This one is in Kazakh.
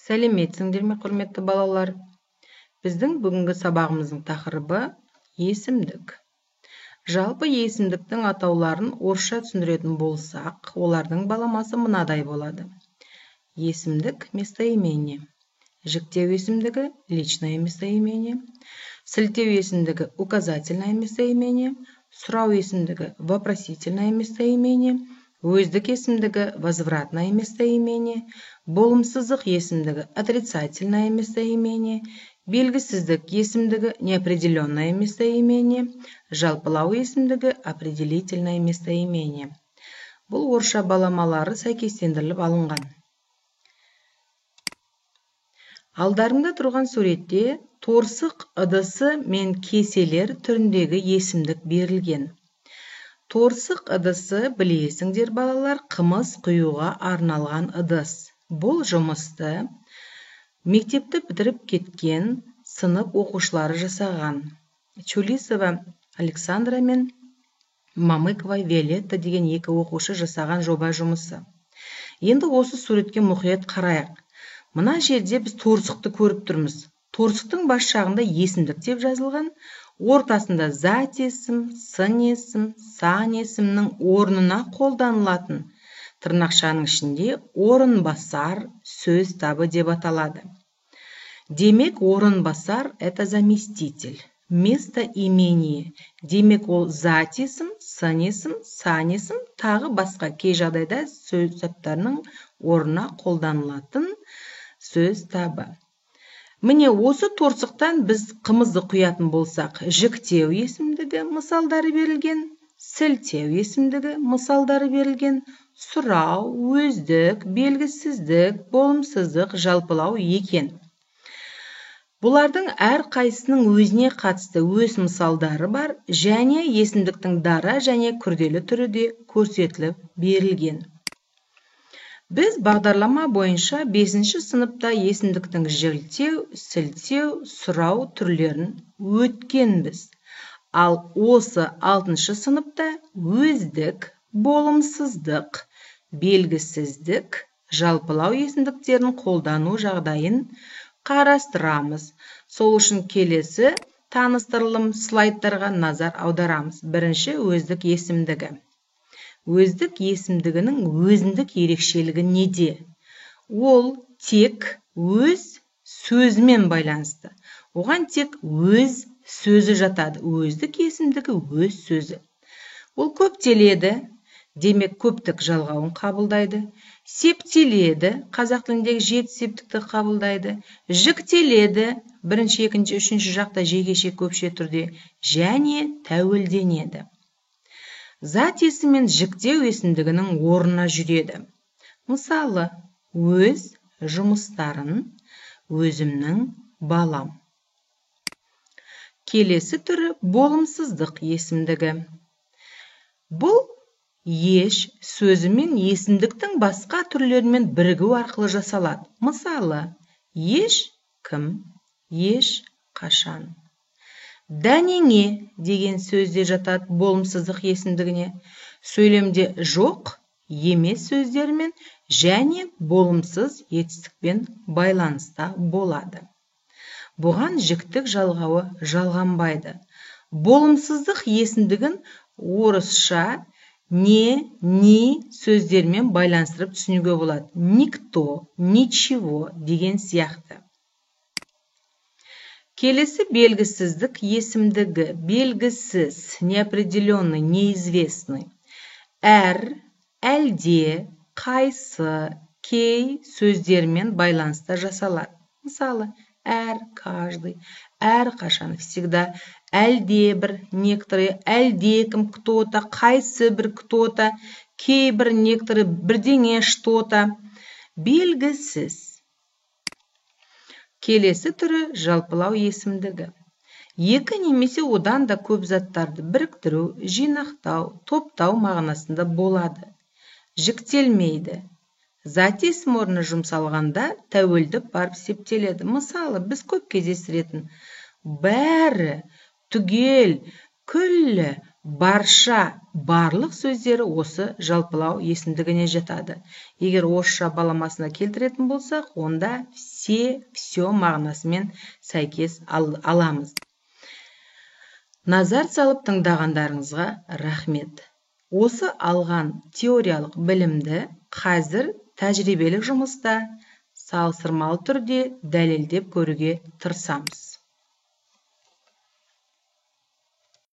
Сәлеметсіңдер ме, құрметті балалар? Біздің бүгінгі сабағымыздың тақырыбы есімдік. Жалпы есімдіктің атауларын орысша түсіндіретін болсақ, олардың баламасы мынадай болады. Есімдік местоимение, жіктеу есімдігі личное местоимение, сілтеу есімдігі указательное местоимение, сұрау есімдігі вопросительное местоимение, өздік есімдігі возвратное местоимение, болымсыздық есімдігі отрицательное местоимение, белгісіздік есімдігі неопределенное местоимение, жалпылау есімдігі определительное местоимение. Бұл орысша баламалары сәйкестендіріліп алынған. Алдарыңда тұрған суретте торсық ыдысы мен кеселер түріндегі есімдік берілген. Торсық ыдысы, білесіңдер балалар, қымыз құюға арналған ыдыс. Бұл жұмысты мектепті бітіріп кеткен сынып оқушылары жасаған. Чулисова Александра мен Мамыкова Виолетта деген екі оқушы жасаған жоба жұмысы. Енді осы суретке мұқият қарайық. Мына жерде біз торсықты көріп тұрмыз. Торсықтың бас жағында есімдік деп жазылған, ортасында зат есім, сын есім, сан есімнің орнына қолданылатын тырнақшаның ішінде орынбасар сөз табы деп аталады. Демек, орынбасар это заместитель, местоимение. Демек, ол зат есім, сын есім, сан есім, тағы басқа кей жағдайда сөз таптарының орнына қолданылатын сөз табы. Міне, осы торсықтан біз қымызды құятын болсақ, жіктеу есімдігі мысалдары берілген, сілтеу есімдігі мысалдары берілген, сұрау, өздік, белгісіздік, болымсыздық, жалпылау екен. Бұлардың әр қайсысының өзіне қатысты өз мысалдары бар және есімдіктің дара және күрделі түрі де көрсетіліп берілген. Біз бағдарлама бойынша 5-ші сыныпта есімдіктің жіктеу, сілтеу, сұрау түрлерін өткенбіз. Ал осы 6-шы сыныпта өздік, болымсыздық, белгісіздік, жалпылау есімдіктерін қолдану жағдайын қарастырамыз. Сол үшін келесі таныстырылым слайдтарға назар аударамыз. Бірінші өздік есімдігі. Өздік есімдігінің өзіндік ерекшелігі неде? Ол тек өз сөзімен байланысты. Оған тек өз сөзі жатады. Өздік есімдігі өз сөзі. Ол көптеледі, демек көптік жалғауын қабылдайды. Септеледі, қазақ тіліндегі жеті септікті қабылдайды. Жіктеледі, бірінші, екінші, үшінші жақта жекеше көпше түрде және тәуелденеді. Зат есім мен жіктеу есімдігінің орнына жүреді. Мысалы, өз жұмыстарын, өзімнің балам. Келесі түрі болымсыздық есімдігі. Бұл еш сөзімен есімдіктің басқа түрлерімен бірігу арқылы жасалады. Мысалы, еш кім, еш қашан. Дәнеңе деген сөзде жатады болымсыздық есімдігіне. Сөйлемде жоқ, емес сөздермен және болымсыз етістікпен байланыста болады. Бұған жіктік жалғауы жалғанбайды. Болымсыздық есімдігін орысша не, ни сөздермен байланыстырып түсінуге болады. Никто, ничего деген сияқты. Келесі белгісіздік есімдігі. Белгісіз, неопределенный, неизвестный. Әр, әлде, қайсы, кей сөздермен байланыста жасалады. Мысалы, әр, каждый, әр қашан, всегда, әлде бір, некоторые, әлде кім, кто-то, қайсы бір, кто-то, кейбір, некоторые, бірдеңе, что-то. Белгісіз. Келесі түрі жалпылау есімдігі. Екі немесе одан да көп заттарды біріктіру, жинақтау, топтау мағынасында болады. Жіктелмейді. Зат есім орнына жұмсалғанда тәуелдіп барып септеледі. Мысалы, біз көп кездестіретін бәрі, түгел, күллі, барша барлық сөздері осы жалпылау есімдігіне жатады. Егер орысша баламасына келтіретін болсақ, онда все, все мағынасымен сәйкес аламыз. Назар салып тыңдағандарыңызға рахмет. Осы алған теориялық білімді қазір тәжірибелік жұмыста салыстырмалы түрде дәлелдеп көруге тырысамыз.